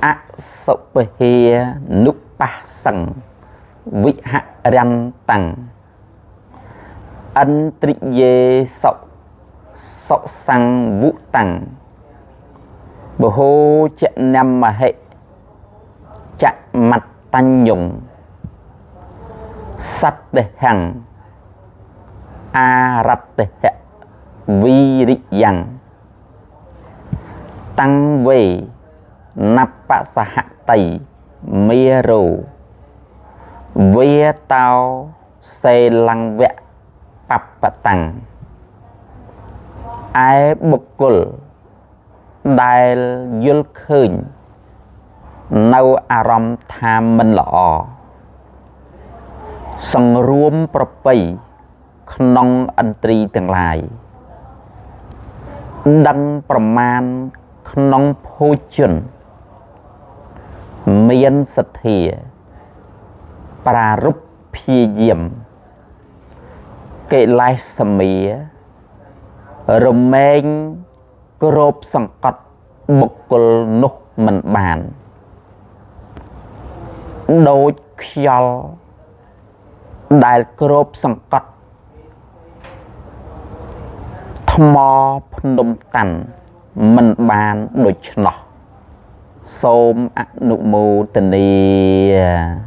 អសុពហេនុបស្សੰវិហរន្តੰឥន្ទ្រិយេសុសុសង្វុតੰបហោចនមហិចមត្តញ្ញងសត្តិហੰអារតហៈវីរិយ៉ាងតាំងវេនបសហតីមេរោវេតោសេលង្វៈបបតាំងឯបុគ្គលដែលយល់ឃើញនៅអារម្មណ៍ថាមិនល្អសង្រួមប្រពៃក្នុងឥន្ទ្រីទាំងឡាយដឹងប្រមាណក្នុងភោជនមានសទ្ធាប្រារព្ធព្យាយាមកិលេសមារមែងគ្របសង្កត់បុគ្គលនោះមិនបានដូចខ្យល់ដែលគ្របសង្កត់ថ្មភ្នំតាន់មិនបានដូច្នោះសូមអនុមោទនា។